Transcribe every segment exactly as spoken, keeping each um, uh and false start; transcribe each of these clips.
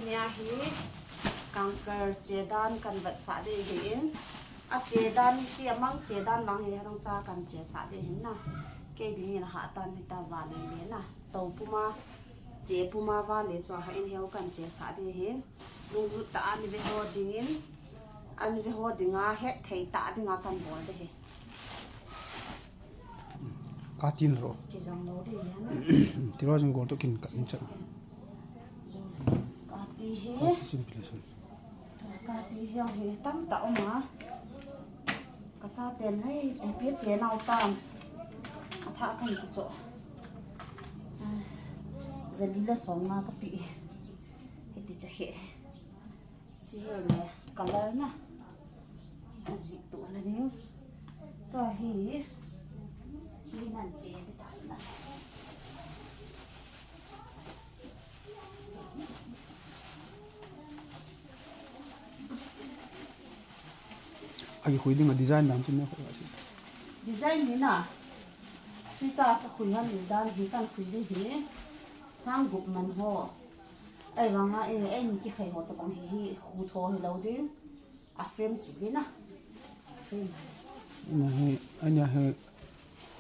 Nia hi kangkal chedan kan vetsah ding ahin. A chedan hi, amang chedan vang hi, hadang cha kan chesah ding ahin na. Kei dingin ahahsa tan hita vale le na. Tou puma, che puma vale chu ahin, heo kan chesah ding ahin. Lunglut tah a ana ve ho dingin, ana ve ho dinga hetthei tah dinga kan bol ding ahi. Katin ro. Kijang lo ding ahi na. Tiro jing gol to kin katin chat. Kati hi. Kati simple sim. Kati hi, hi tamtah um a. Ka chaten hei, ipi che nau tam. Atha kan kicho. Jali le som nga kapi. Hiti cha he. Chi hi le color na. Ajih tu na ding. Tua hi. Chi nan che ti ta sna. Ai, khui ding a design dang chu na khui a chu. Design ni na. Chi ta ka khui han ni dan hi kan khui ding hi. Sang gup man ho. Ai vang a, eh, ai ni kikhai ho tabang hi, hi khu tho hi lo ding. A frame chi ding na. A frame. Ania hi, ania hi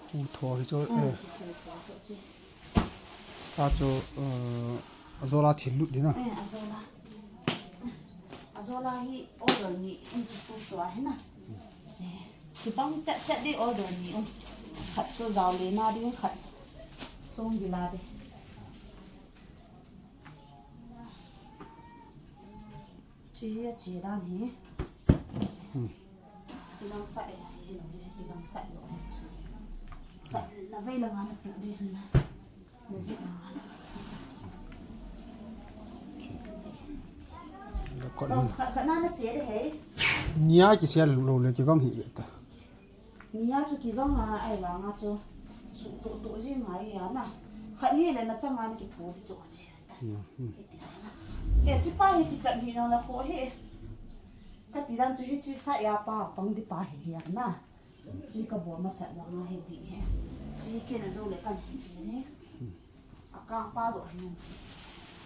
khu tho hi chu, mm, eh. Khu tho chu chi. Ta chu, eh, ajola thil lut ding na. Eh, ajola. Ajola hi order ni um chu khu tho hi na. Chi. Kibang chat chat ding order ni um. Khat chu jao le na ding, khat song ding la ding. Chi hi a chi dan hi. Hmm. Ti lang sa e, hi lo, ti lang sa e lo, hi chu. Khat na vei lang a na pu di na. Na zi lang a na zi. Lo khat. Lo, khat, khat na na che de hei. Nia kisel lo le kibang hi ve ta. Nia chu kibang a, ai vang a chu. Su to to ji ngai a na. Khat hi le na chang a na ki tho di chu chi. Ya, hmm. Ke chi pa hi kichap hi nang la kho hi. Ka ti dan chu hi chi sa ya pa, pang di pa hi hi na. Chi ka bo ma sa na nga hi di hi. Chi ke na zo le kan hi chi ni. A kang pa zo hi nang chi.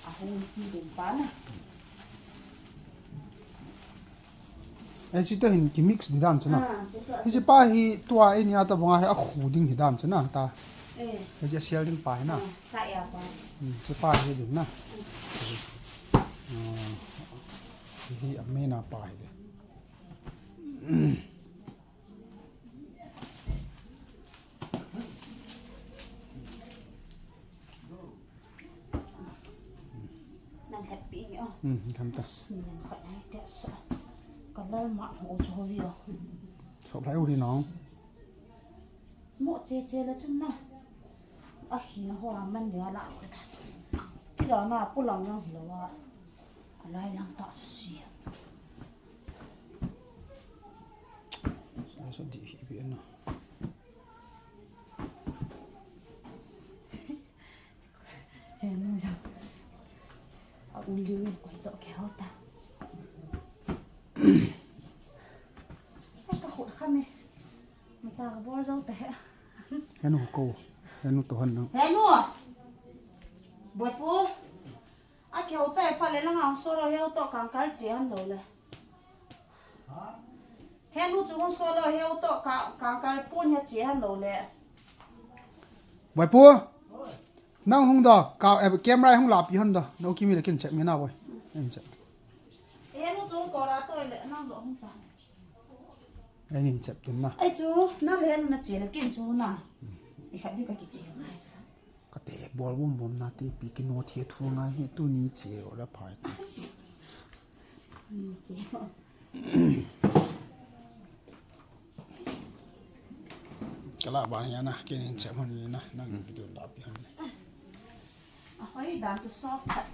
A hung hi dum pa na. Ei, chi to hin ki mix di dan chu na. Ah, chi to. Hi chi pa hi tua ei nia tabang a hi a khu ding hi dan chu na ta. Eh. Ei, chi a sial ding pa hi na. Ah, sa ya pa. Hmm, chi pa hi ding na. Hmm. Ah, hi a me na pa hi de. Nan lhep pi nge o. Hmm, tham ta. Nan khat nai te sa. Color ma ho cho ri o. Sop lai u ri nong. Mo che che la chun na. A hi na ho a man de la ko ta. Ti da na pu lang nang hi lo wa. A lai lang ta su si. Sa so di hi pi na. He nu ja. A u liu ko to ke ho ta. Ai ka hut kha me. Ma sa ka bor zo ta he. He nu ko. He nu to han na. He nu. Boi pu. A keu chai pha le langa hung so lo, heu to kangkal che han lo le. Henu chu hung so lo, heu to ka, kangkal pon hi che han lo le. Boi pu. Nang hung do, ka, eh, camera hung la pi hon do. No kimi le kin check mi na boi. Em check. Henu chu ko la to le nang zo hung ta. Ai nin chep tun na. Ai chu, na le na che le kin chu na. I khat di ka ki che ngai chu. Ka te bol bom bom na te pi ki no thia thu ngai he tu ni che ro la phai. Ni che. Ka la ba ni na, ke nin chep hon ni na, nang video la pi hon. A hoi dan chu sok khat.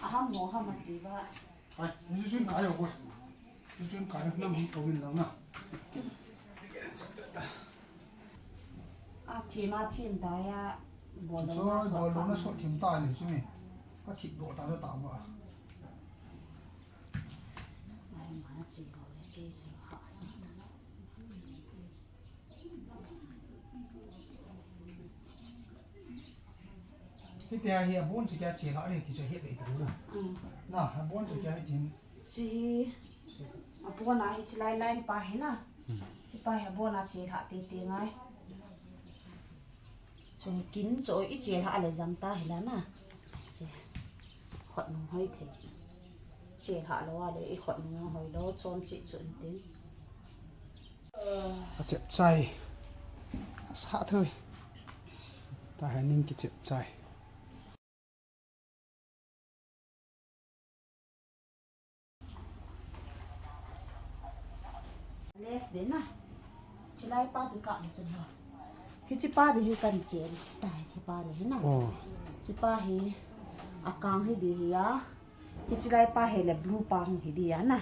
A ham ngo ham a ti ba. Ai, ni chun kai o ko. Ni chun kai na hung ko win lang na. A thim a thim ta ya. Bol lo na so, bol lo na so thim ta ni chu mi. Ka thip do ta ta ba. Ai ma na chi ko le ke chi ha sa ta. Hitia hi abon chu kia chelhah ding ti chu ahet leh tang na. Hmm. Na, abon chu kia hi tin. Chi hi abon a hi chilai line pa hi na. Hmm. Chi pa hi abon a chelhah tete ngai. Chu kin chu i chelhah le jang ta hi la na. Chi. Khut nung hoi thei. Chelhah lou a le i khut nung hoi lou chom chi chu in tin. Ka chep chai. Sa thoi. Ta ha ning ki chep chai. Les de na. Chilai pa chu ka ni chu ha. Hichi pa de hi kan che ta hi pa de hi na. Oh. Chi pa hi akang hi de hi ya. Hichi lai pa hi le blue pa hung hi dia na.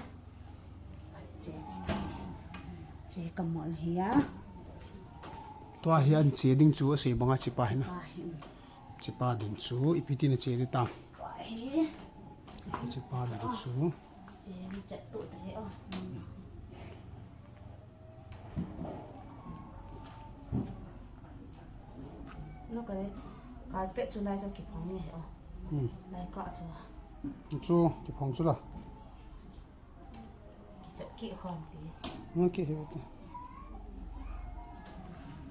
Che, che ka mol hi a. Tua hi an che ding chu a sei banga chi pa hi na. Pa hi, um. Chi pa ding chu ipi tin a che ding ta. Pa hi. Chi pa ding chu. Che ni chat tu ta he o. No ka le, carpet chu lai chu kiphong ni he o. Hmm. Lai ka chu. Chu kiphong chu la. Kichep ki khom ti. Hmm, ki he ti.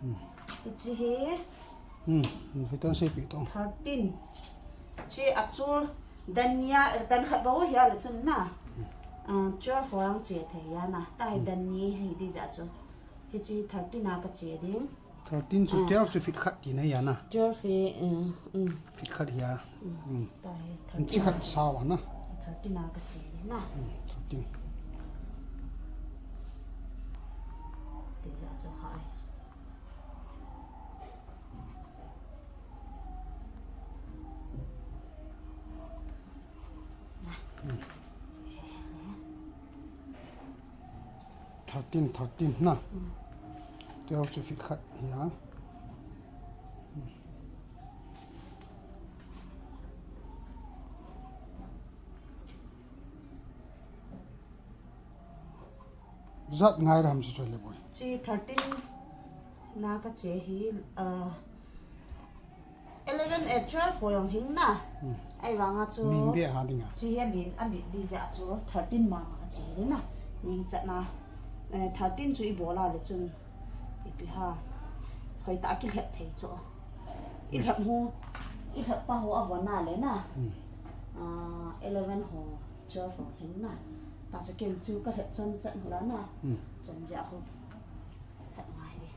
Hmm. Hichi hi. Hmm, hmm, hitan sei pi tong. Thirteen. Chi a chul dan nia, dan khat bou hi a le chun na. Hmm. Ah, twelve vang che thei ya na. Ta hi dan ni hi di ja chu. Hichi thirteen a ka che ding. Thirteen chu, ah, twelve chu feet khat ti na ya na. Twelve hi, eh, um. Feet khat ya. Um. Um. Ta hi thirteen. Inchi khat sao na. Thirteen a ka che ding na. Um, thirteen. Ti ya chu ha ai. Na. Um. Thirteen, thirteen na. Mm. Twelve chu feet khat hi a. Mm. Jat ngai ram si choi le boi. Chi thirteen na ka che hi, ah, Eleven, eh, twelve ho jong hing na. Hmm. Ahivanga chu. Ning dia ha ding a. Chi hi a lin, a lin di ja chu thirteen mama a che ding na. Ning chat na. Eh, thirteen chu i bol a le chun. Ipi ha. Hoi ta a kilhep thei chu. I lhep hu. I lhep pa ho a von a le na. Hmm. Ah, eleven ho, twelve ho hing na. Ta sa ken chu ka lhep chon chan hu la na. Hmm. Chon ja hu. Khat ngai di.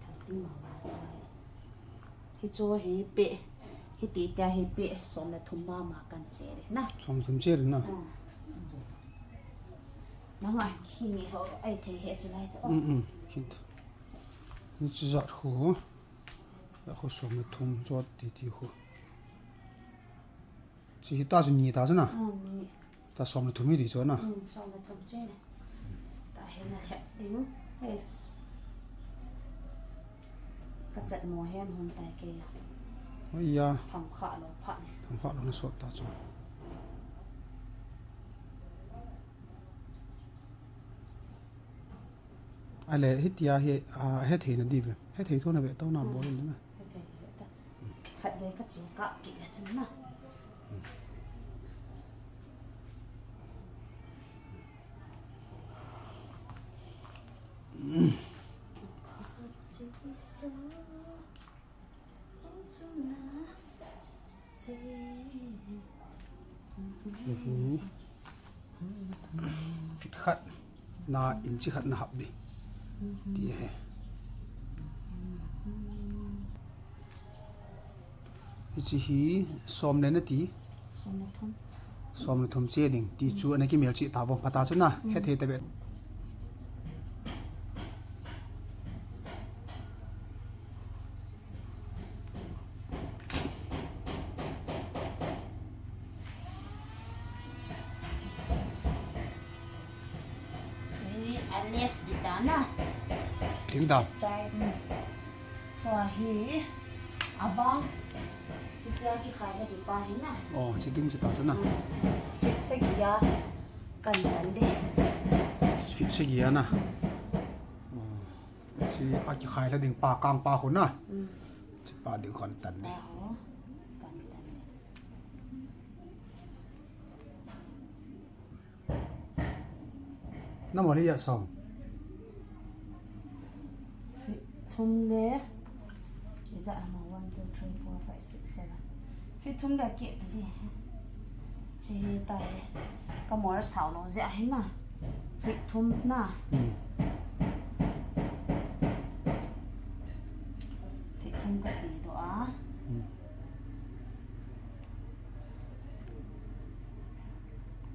Thirteen mama ngai. Hi chu hi pe, hi ti tia hi pe, som le thum mama kan che le na. Som thum che le na. Ah. Nanga khi ni ho, ai thei he chu lai chu. Um, um, khi. Ni chu jat khu. La khu som le thum chu ti ti khu. Chi hi ta chu ni ta chu na. Ah, ni. Ta som le thum hi di chu na. Hmm, som le thum che. Ta hi na lhep ding. Yes. Ka chat mo hen hon tai ke ya. Oi ya. Tham kha lo pha ni. Tham kha lo na sot ta chu. Ale, hitia hi, ah, hethei na di ve. Hethei thona ve, tona bol in na. Hethei ve ta. Khat ve ka ching ka ki le chun na. Feet khat na inchi khat na hap di. Ti he. Hichi hi som le na ti. Som le thum. Som le thum che ding. Ti chu ana kimel chi ta vo. Pha ta chu na. Mm. Hethei ta ve. Hi a les di ta na. Ding ta. Chai, um. Tua hi, abang. Hichia kikhai na di pa hi na. Oh, chi ding chi ta chu na. Ah, feet sagi a kan tan di. Feet sagi a na. Oh. Chi a kikhai la ding pa kang pa khu na. Mm. Chi pa ding khon tan di. Pa ho. Kan tan. Number hi ijat sao? Feet thum le, ijat ham, one, two, three, four, five, six, seven. Feet thum le keh ta di. Hiche hi ta hi. Ka mol sao lou jeh ahi na. Feet thum na. Hmm. Feet thum ka ti doh a. Hmm.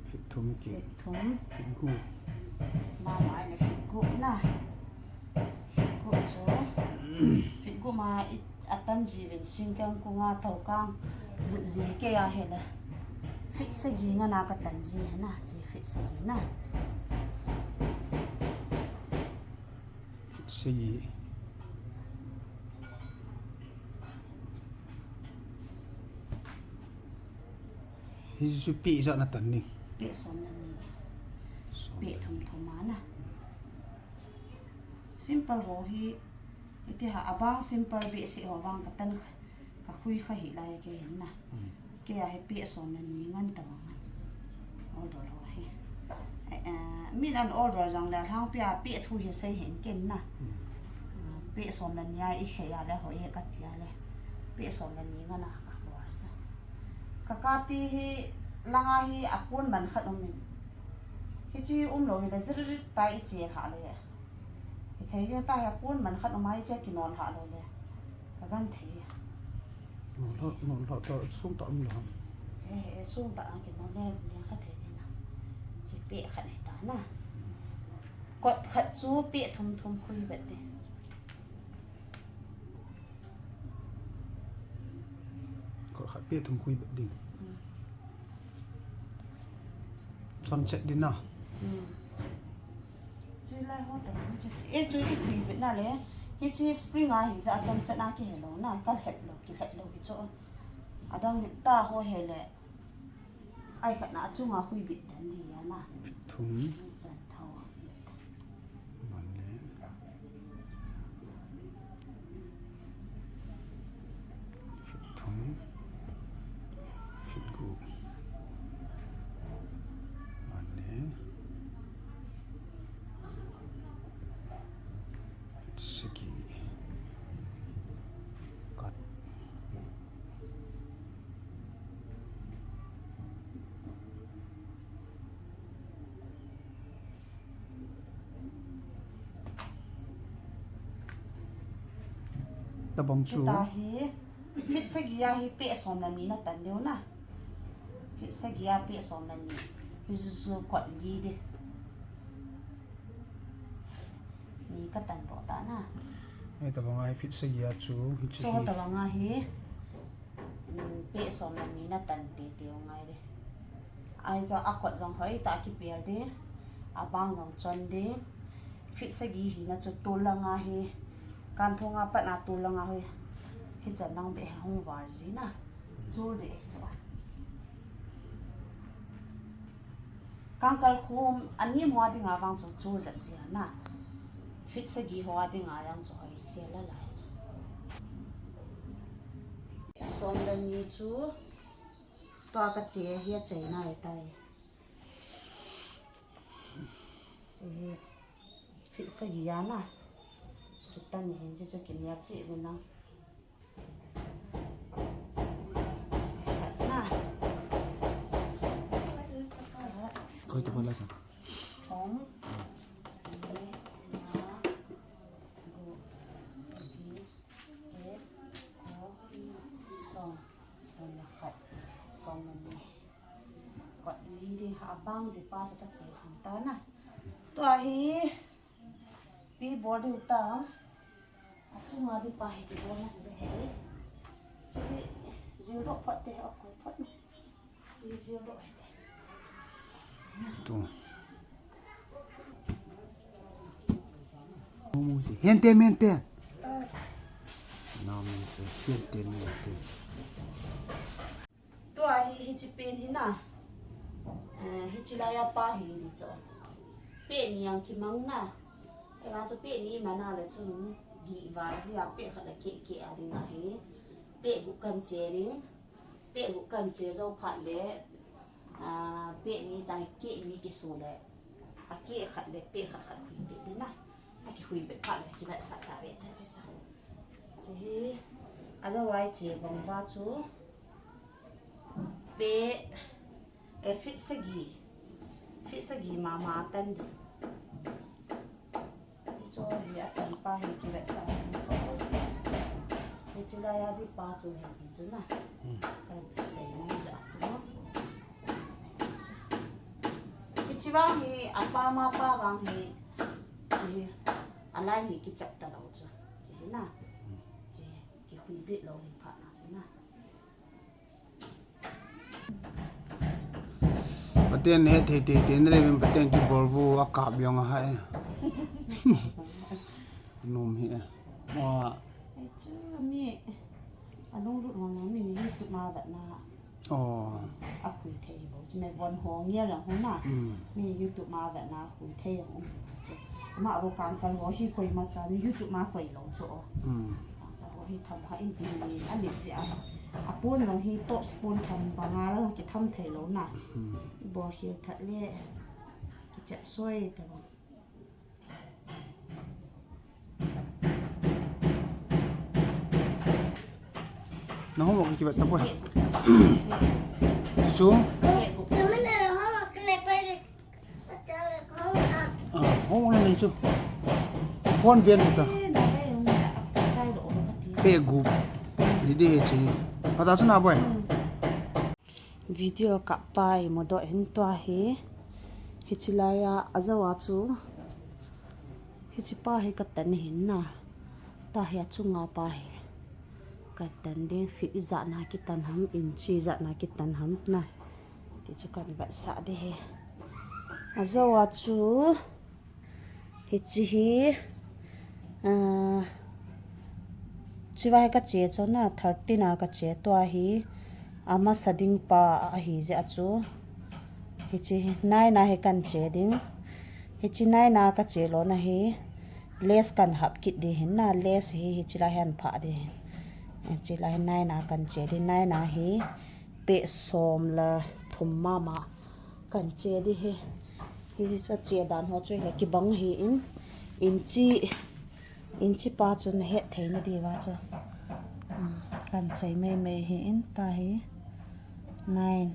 Feet thum keh. Feet thum. Feet gup. Mama le feet gup na. Feet gup chu. Feet gup ma i, atan jiuvin singkang kunga thokang lut ji kei ahile. Feet sagi ngana ka tan ji ahi na. Hiche feet sagi na. Feet sagi. Hichu peh ijat na tan ding? Peh som le ni. Som le ni. Peh thum thum a na. Simple ho hi, iti ha, abang simple behseh ho vang ka tan kha, ka khui kha hih lai kei hin na. Hmm. Kei a hi peh som le ni ngan ta vang ngan. Oldol ho hi. Eh, eh, min an oldol jong le lhangpi a peh thu hi sei hin ken na. Hmm. Eh, peh som le ni a i khei a le ho e ka ti a le. Peh som le ni ngan a ka bol sa. Ka kati hi langa hi a pon man khat um in. Hiche um lou hi le zir ta i che lha le. Hithei jeng ta hi a pon man khat um a hiche a kinol lha lou le. Ka gan thei. Nol lha, nol lha ta sung ta um lou. Eh, eh, sung ta a kinol le, jeng kha thei ding na. Hiche peh khat hi ta na. Kot khat chu peh thum thum khui bet ding. Kot khat peh thum khui bet ding. Hmm. Chon chet ding na. Hmm. Chulai ho ta, hiche, eh, chu i khui bet na le. Hiche spring a hi ja chon chet na kihe lou na, ka lhep lou, kilhep lou hi chu. Adang ta ho he le. Ai khat na achunga khui bet den di a na. Thum. Chan thou. Vale. Feet thum. Feet gup. Vale. Feet sagi. Cut. Tabang chu. Hita hi, feet sagi a hi peh som le ni na tan diu na. Feet sagi a peh som le ni. Hichu kot li ding. Ni ka tan doh ta na. Hitabang a hi feet sagi a chu, hichu hi. Hitabang a hi, mm, peh som le ni na tan teitei u ngai ding. Ahi chu a kot jong hoitah a kipel ding, abang jong chon ding. Feet sagi hina chu tol langa hi, kanthong a pat a tol langa hi, hichan lang beh hung var ji na, chul beh chu. Kangkal khum, ani mo a dinga vang chu chul jep ji na. Feet sagi ho a dinga jong chu hoise la lai chu. Som le ni chu, tua ka che hi a chei nai tai. Che hi feet sagi a na. Kitan hin che chu kiner che ve na. Che khat na. Koi to pala sa. Thum. Li, nga, gup, sagi, get, ko, som. Som le khat, som le ni. Kot li ding, abang ding pa chu ka che lhon ta na. Tua hi, pi bol diu ta. Achunga ding pa hi kibol na si be he. Chuli, jil doh phot te, ok, koi phot na. Chuli, jil doh he te. Tu. Mu, mu si. Hente, mente. Na, mente. Hente, mente. Tua hi, hiche pen hi na. Eh, hiche lai a pa hi ni chu. Peh ni ang kimang na. Eva chu peh ni mana le chu. Gi va ji a peh khat le keh keh a ding ahi. Peh gup kan che ding. Peh gup kan che jou phat le. Ah, peh ni ta keh ni kisu le. Akeh khat le peh khat khat khui peh ding na. Akikhui peh phat le kivetsah tave ta che sa. Che hi. Ajeh chu che bang ba chu. Peh, eh, feet sagi. Feet sagi mama tan ding. Hichu hi atan pa hi kivetsah hin ko. Hiche laiya ding pa chu hi ti chu na. Hmm. Kasei nom jeh a chu na. Hiche vang hi apa ma pa vang hi. Hiche hi. Alai hi kichep talou chu. Hiche hi na. Hmm. Hiche hi kikhui bit lou hi pha na chu na. Pathen he thei thei thei nalai min Pathen kibol vu a kap jong a hai. Nom hi e. Wa. Ai chu mi. Alunglut ho na mi YouTube ma vet na. Oh. Akhui thei bou. Chu me von ho ngia jong ho na. Mm. Mi YouTube ma vet na khui thei jong. Ama abo kangkal ho hi koima cha mi YouTube ma koi lou chu. Mm. Kangkal ho hi tham ha in ti ni a ni jeh a. Apon jong hi top spoon tham banga la kitham thei lou na. Mm. Bol hil that le. Kichep soi ta bou. Na homework kivet tapoi. Chu? Ah, homework nei chu. Phone ven ta. Peh gup. Ni ding hi chi. Phat a chu na boi. Video kap pa imu doh hin tua hi. Hiche laiya ajou a chu. Hiche pa hi katan hin na. Tua hi achunga pa hi. Katan ding feet ijat na kitan ham, inch ijat na kitan ham na. Ti chu kan vetsah ding hi. Ajou a chu. Hiche hi, ah, chuvai kache chu na, thirteen a kache tua hi, amasa ding pa ahi jeh a chu. Hiche hi nine a hi kan che ding. Hiche nine a kache lou na hi, lace kan hap kit ding hin na, lace hi, hiche lai hin phah ding hin. Hiche lai hin nine a kan che ding, nine a hi, peh som le thum mama kan che ding hi. Hi chu che dan ho chu le kibang hi in, inch, inch pa chu na het thei na diu va chu. Hmm, kan sei mei mei hi in ta hi nine.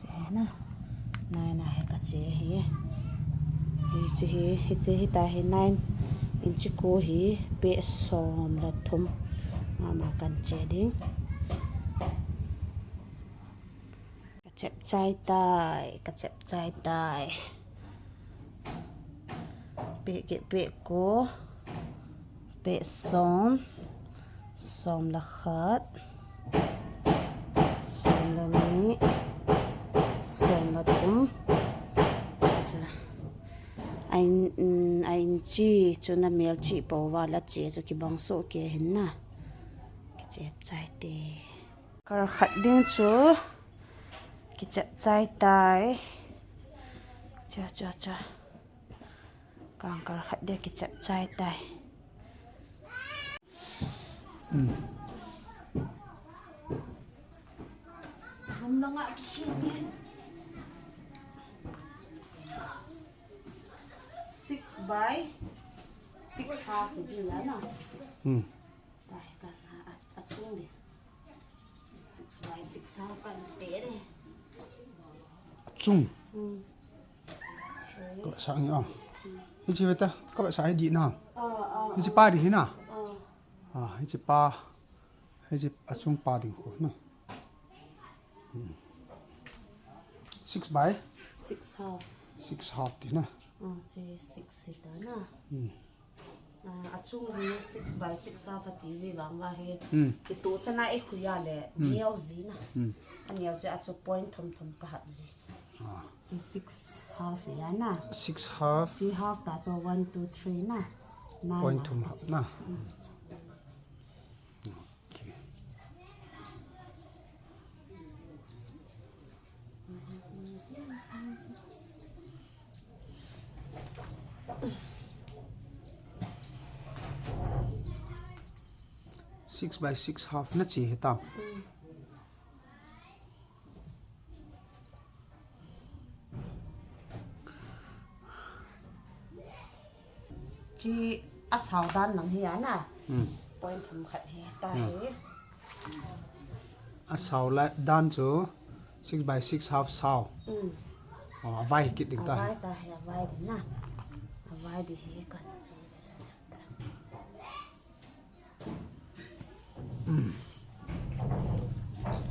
Che na. Nine a hi kache hi. Hiche hi, hiti, hita hi nine. Inch ko hi peh som le thum. Mama kan che ding. Kachep chai tai, kachep chai tai. Peh get peh ko. Peh som, som le khat, som le ni, som le thum. Ain, mm, ain chi chu na mel chi po va la che chu kibang so ke hin na. Kiche chai te. Kar khat ding chu kichep chai tai. Cha, cha, cha. Kangkal khat dia kichep chai tai. Hmm. Hum na nga kikhin ni. Six by six half dia na. Hmm. Tai kan a, a, achung ding. Six by six half kan te ding. Achung. Hmm. Kavetsah nge a. Hiche veta, kavetsah hi dih na. Ah, ah, hiche ah. Pa ding hi na. Ah. Ah, hiche pa. Hiche achung pa ding khu na. Hmm. Six by? Six half. Six half ti na. Ah, che six sita na. Hmm. Ah, achung hi six by six half ati ji vang a hi. Hmm. Kitoh chana i khui a le, hmm, neo ji na. Hmm. Aneo ji a chu point thum thum ka hap ji. Ah. Chi six half ya na. Six half. Chi half ta chu one, two, three na. Nine point na thum ka hap chi na. Hmm. Okay. Six by six half na che hi ta. Mm. Hi a sao dan lang hi ana. Hmm. Point thum khat hi ta hi. A sao la dan chu six by six half sao. Hmm. Oh, a vai hi kit ding ta hi. A vai ta hi, a vai ding na. A vai ding hi kan chi ding sa ta.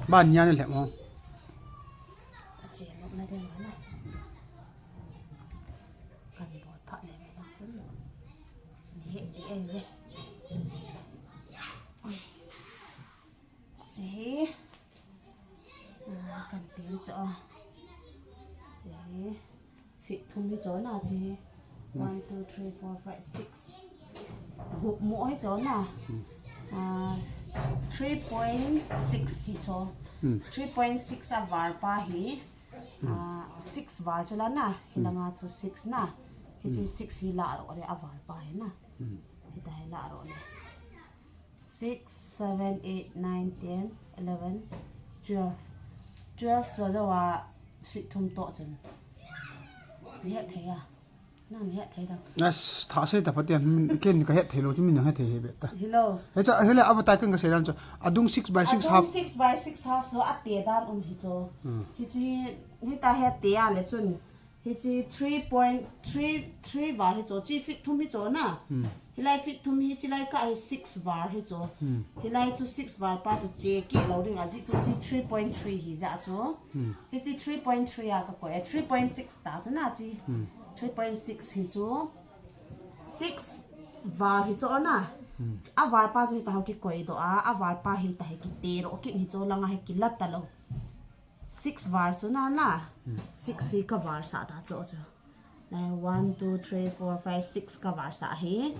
Ban nia na lhep mo. A che lop na ding na. Kan bol pha le na sun. Ni he di ai ve. Chi. Ah, kan tel cho. Chi. Feet thum hi cho na chi. Hmm. One, two, three, four, five, six. Gup mo hi cho na. Hmm. Ah, three point six hi cho. Hmm. Three point six a var pa hi. Hmm. Ah, six var cho la na. Hi langa chu six na. Hi chu six hi la ro le a var pa hi na. Hmm. Hi ta hi la ro le. Six, seven, eight, nine, ten, eleven, twelve. Twelve cho jo a feet thum to chun. Ni het thei a. Nang ni het thei da. As, tha sei ta pha tian, min, ken ka het thei lo chu min nang het thei he be ta. Hello. He cha, he le a ba ta ken ka sei dan chu. A dung six by six half. Six by six half so a te dan um hi cho. Hmm. Hi chi, hi ta het te a le chun. Hi chi three point three three var hi cho, chi feet thum hi cho na. Hmm. Hi lai feet thum hi chi lai ka hi six var hi cho. Hmm. Hi lai chu six var pa chu che ki lo ding a ji chu chi three point three hi ja cho. Hmm. Hi chi three point three a ka koi, three point six ta chu na chi. Hmm. Three point six hi cho. Six var hi cho na. Hmm. A var pa chu hi ta ho ki koi do a, a var pa hi ta hi ki te ro ki hi cho langa hi ki lat ta lo. Six var chu na na. Hmm. Six hi ka var sa ta cho cho. Nai, one, two, three, four, five, six ka var sa hi.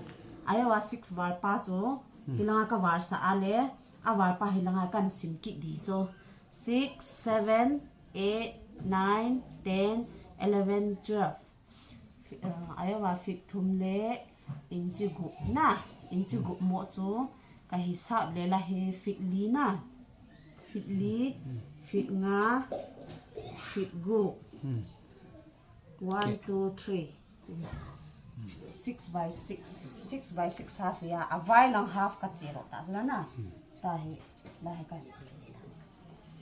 Ai wa six var pa chu. Hmm. Hi langa ka var sa a le. A var pa hi langa kan sim ki di cho. Six, seven, eight, nine, ten, eleven, twelve. Fi-, uh, ai wa feet thum le inchi gup na, inchi gup mo chu ka hisap le la hi feet li na. Feet li, feet nga, feet gup. Hmm. One, two, three. Six by six. Six by six half ya. A vai lang half ka che ro ta chu na. Hmm. Ta hi, la hi ka che.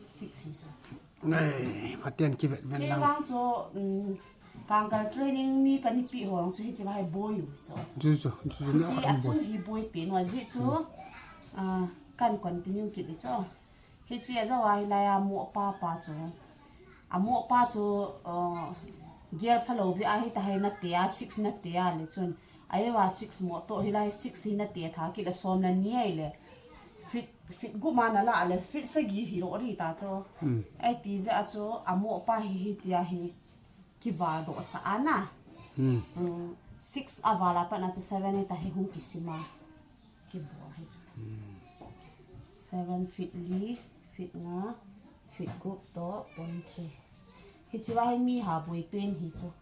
Six hi sa. Nei, Pathen kivet ven lang. Kei vang chu, um, kangkal training mi ka ni pi ho chu hi chi vai boi u chu. Chu chu, chu chu ni. Chi a chu hi boi pi no ji chu. Hmm. Ah, kan continue ki di chu. Hi chi a jo a hi lai a mo pa pa chu. A mo pa chu, uh, gear pha lo bi a hi ta hai na te a, six na te a le chun. A ye wa six mo to hi lai six hi na te tha ki le som na ni ai le. Fit Fit gup ma na la le, fit sagi hi ro ri ta chu. Hmm. Ai ti je a chu, a mo pa hi hi ti a hi. Ki va do sa a na. Hmm. Hmm. Six a va la pa na chu seven hi ta hi hung ki sima. Ki bo hi chu. Hmm. Seven feet li, feet nga, feet gup to, point three. Hi chi va hi mi ha bui pen hi chu.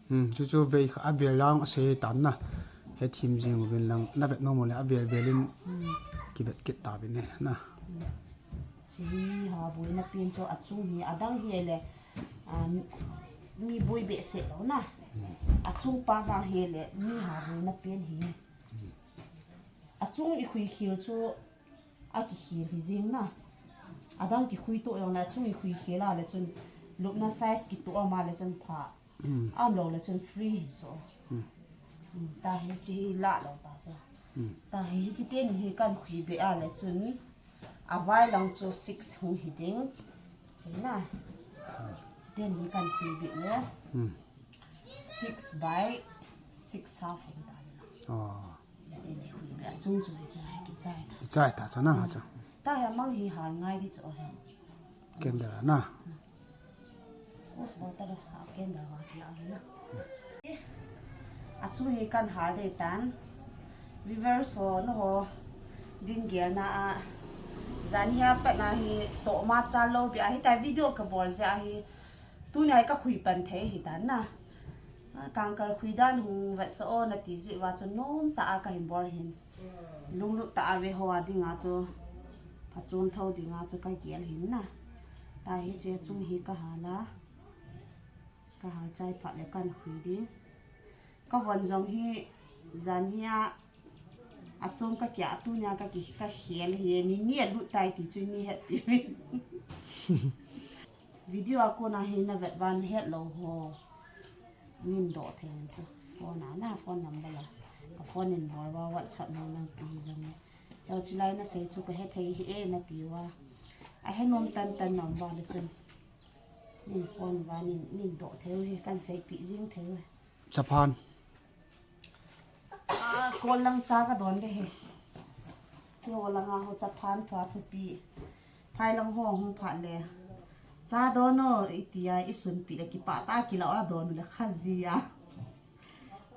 Hmm, chu chu vei kha a vel lang a sei tan na. He thim jing uvin lang na vet nom le a vel vel in kivet kit ta vin e na. Hmm. Chi hi ha bui na pin chu a chung hi a dang hi le, ah, mi bui be se lo na. Hmm. A chung pa vang hi le mi ha bui na pin hi. Hmm. A chung i khui khil chu a ki khil hi jing na. A dang ki khui to jong le a chung i khui khil a le chun lupna size ki to a ma le chun pha. Hmm. Am lo le chun free hi so. Hmm. Hmm, ta hi chi hi la lo ta cha. Hmm. Ta hi chi ten hi kan khui be a le chun a vai lang chu six hung hi ding. Chi na. Chi ten hi kan khui be le. Hmm. Six by six half hi ta le na. Oh. Chi ten hi khui be a chung chu hi chi hi ki chai ta. Ki chai ta cha na ha cha. Ta hi mang hi hal ngai di chu hi. Candle na. Us bol ta do ha candle ha ki a na. A chu hi kan hal de tan. Viewers ho no ho din gel na a. Jan hi a pat na hi to ma cha lo bi a hi ta video ka bol je a hi. Tu na ka khui pan thei hi tan na. A kangkal khui dan hung vet sa o na ti ji va chu nom ta a ka hin bol hin. Lunglut ta a ve ho a dinga chu phachom tho dinga chu ka gel hin na. Ta hi che chung hi ka hal a. Ka hal chai phat le kan khui ding. Ka von jong hi Jan hi a, achom ka kia, tunia ka ki, ka khel hi, ni ni a lut tai ti chu ni het pi. Video a kona hi na vet van het lou ho. Nin doh thei chu. Phone a na, phone number la. Ka phone in bol va WhatsApp na nang pi jong. Lou chi lai na sei chu ka he thei hi e na ti va. A he nom tan tan nom va le chun. Nin phone va nin, nin doh thei hi kan sei pi jing thei. Chaphan. A, kol lang cha ka don de he. Kol lang a ho chaphan thua thupi. Phai lang ho hung phat le. Cha don o, i ti a, i sun pi le kipa ta ki lo a don le kha ji a.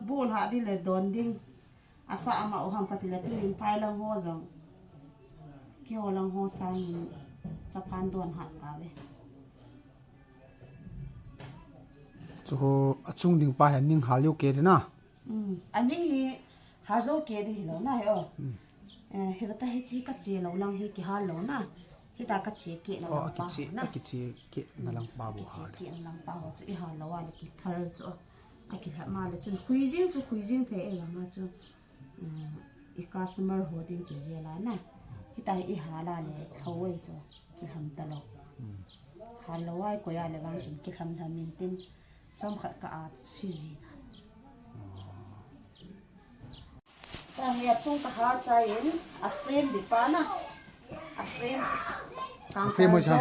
Bul ha di le don ding. Asa ama u ham ka ti le tu in phai lang ho jong. Kol lang ho sang in chaphan don ha ta ve. Chu ho achung ding pa he ning hal yo ke de na. Um, a ning hi hal jo ke di hi lo na he o. Um. Eh, he ta hi chi ka chi lo lang hi ki hal lo na. Hi ta ka chi ke na. Oh, lang pa ki chi na. Ki chi ke na lang pa bu hal. Ki chi ke na lang pa ho chu i hal lo a le ki phal chu. A ki hla ma le chun khui jing chu khui jing thei e lang a chu. Um, i customer ho ding ki ye la na. Hi ta hi i hal a le tho wei chu. Ki hlam ta lo. Um. Hal lo ai ko ya le vang chun ki hlam hlam min tin. Chom khat ka a si ji. Ta hi a chung ka ha cha in a frame di pa na. A frame. Kang frame ka mo cha.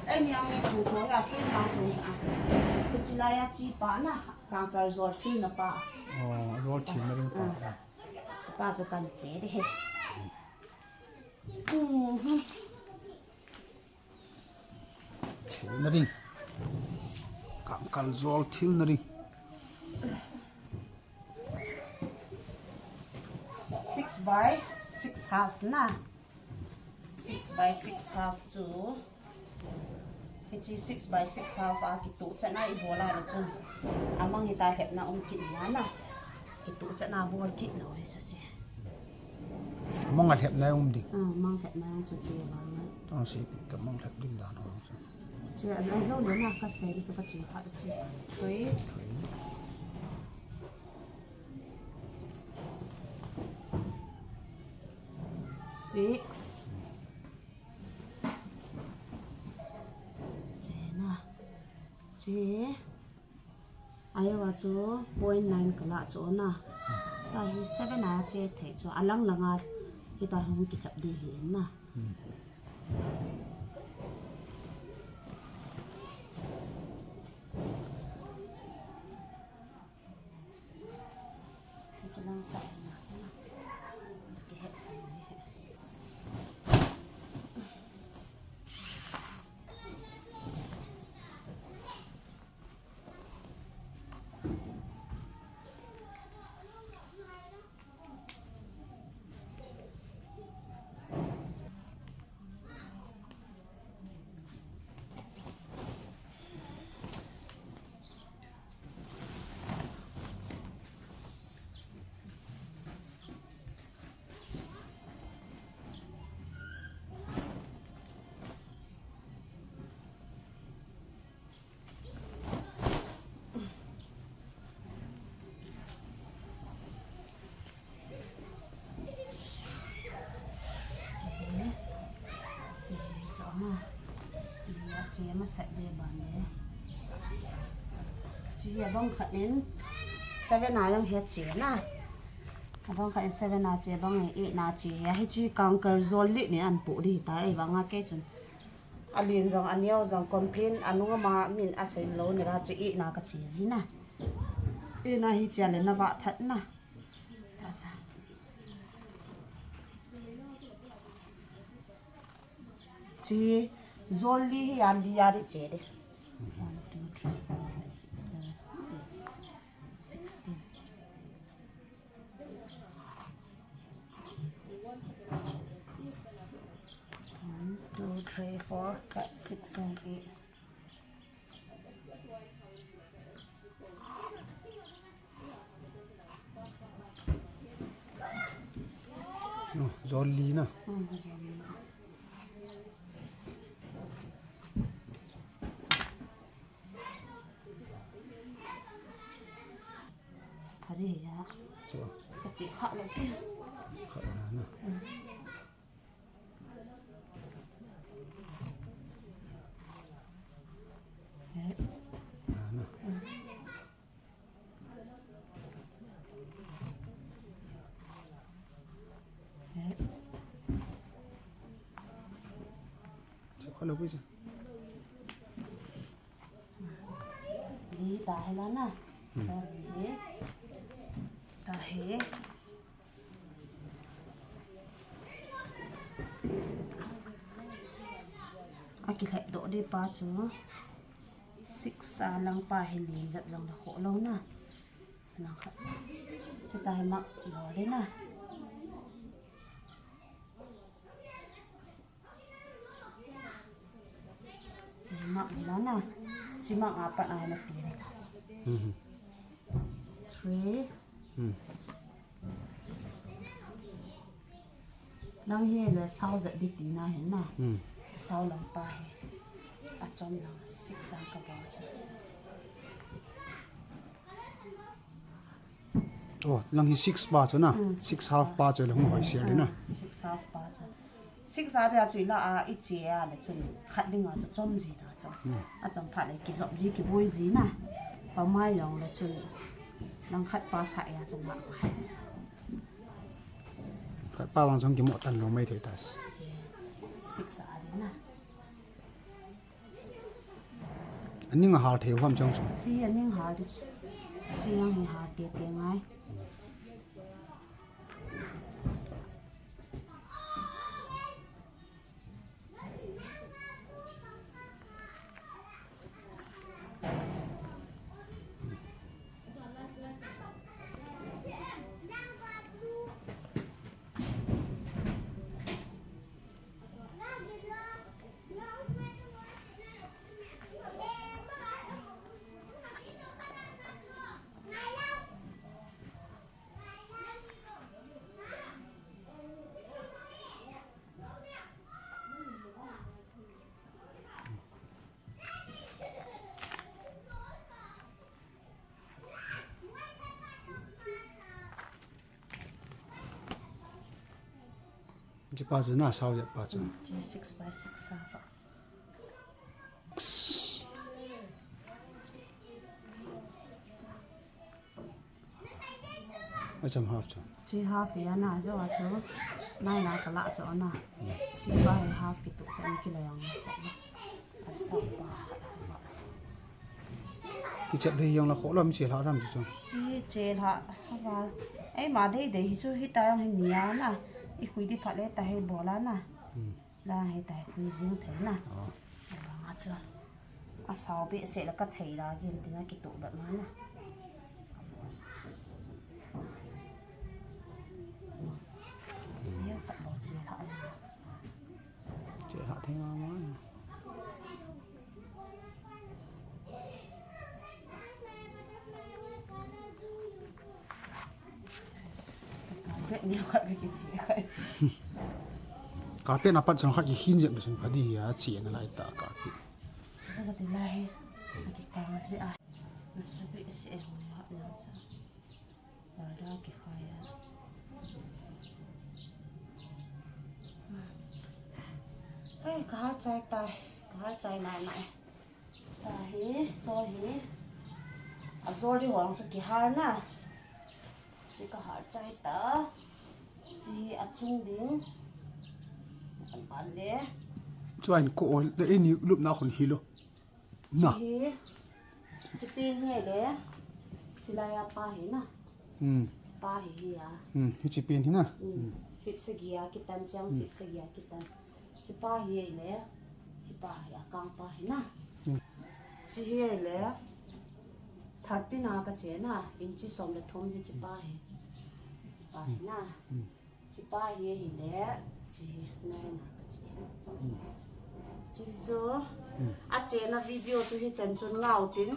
Ei ni ang ni chu chu a frame kang chu a. Ku chi la ya chi pa na. Kang ka zol thi na pa. Oh, zol thi na ring pa. Ah. Pa chu kan che de he. Mhm. Thil na ding. Kangkal zol thil na ding. Six by six half na. Six by six half chu. Hichi six by six half a kitu chana i bola le chun. Amang hita hepna um kit na na. Kitu chana bol kit lo hi sa chi. Amang a hepna um ding. Ah, amang hepna um chu chi ba na. Tong si pi ta amang hep ding dan ho chu. Chi a, a zo le na ka sei ni sa ka chi pha chi. Three. Three. Six. Chi na. Chi. Ayo a chu point nine kala chu na. Ta hi seven a che thei chu. Alang langa hita hung kilhep di hi na. Hmm. Chi abang khat in seven a jong hi che na. Abang khat in seven a che bang e, eight na che. Hichi kangkal zol li ni an pu di ta e bang a ke chun. Alin jong, aneo jong, complain, anung ama min asei lou ni la chu eight na ka che ji na. Eight na hi che le na va that na. Ta sa. Chi zol li hi a li a di che de. One, two, three, four, five, six, seven, eight, sixteen. One, two, three, four, five, six, seven, eight. Oh, zol li na. Mm, zol li na. Pha di ya. Khat na. Di ta he la na. Sorry he. Ta he. Akilhep doh di pa chu. Six a lang pa hi len jep jong la khoh lou na. Lang khat. Kita hi mark lo di na. Chi mark hi la na. Chi mark a pat a hi na ti le ta. Mhm. Three. Hmm. Lang hi le sao jep di ti na hin na. Hmm. Sao lang pa hi. A chom lang six a ka bol chu. Oh, lang hi six pa chu na. Hmm. Six half pa chu le hung hoi sial di na. Hmm, six half pa chu. Six a dia chu i la a, i che a le chun khat ding a chu chom ji na chu. Hmm. A chom phat le kijop ji kiboi ji na. Pa mai jong le chun lang khat pa sa a chu ma. Khat pa vang chun kimo tan lou mai thei ta. Six a di na. Aning a hal thei u ham chang chu. Chi aning hal di chu. Chi ang hi hal te te ngai. Chi pa chu na sao jep pa chu. Chi six by six a fa. A cham half chu. Chi half ya na jo a chu. Nai na ka la chu na. Chi pa hi half ki tu cha ni ki la yang. A sao pa. Ki chat dei yang la kho lam chi la ram chu. Chi che la ha ba. Ei ma dei dei hi chu hi ta yang hi ni a na. I khui di pha le ta hei bol a na. Hmm. La hi ta hi khui jing thei na. Oh. A nga chu. A sao behseh le ka thei la jin tin a kituh bep ma na. Ka bol. Ni ka bol chi la. Che la thei ma ma. Carpet ni khat ka kiche khat. Carpet na pat chang khat ki hin jep sun pha di a che na lai ta carpet. Sa ka ti lai. Ki kang che a. Na sa bi se ni ha na cha. Parda ki khai a. Hey, ka hal chai tai. Ka hal chai nai nai. Ta hi, cho hi. A jol di hong chu kihal na. Chi ka hal chai ta. Chi a chung ding. An pan le. Chuan ko le ini lupna khun hi lo. Na. Chi hi. Chi pen hi le. Chi lai a pa hi na. Hmm. Chi pa hi hi a. Hmm. Hi chi pen hi na. Hmm. Hmm. Feet sagi a kitan chang, hmm, feet sagi a kitan. Chi pa hi le, chi pa hi a kang pa hi na. Hmm. Chi hi le, thirteen a ka che na, inchi som le thum hi chi pa hi. Chi pa hi na. Hmm. Chi pa hi hi le, chi hi nine a ka che. Hmm. Hi chu, hmm, a che na video chu hi chan chun ngau tin.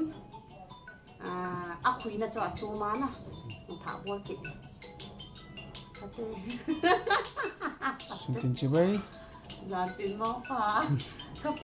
Ah, a khuina chu a chuma na. Tha bol kit. Ate. Sun tin chibai. Jan tin mangpha. Ka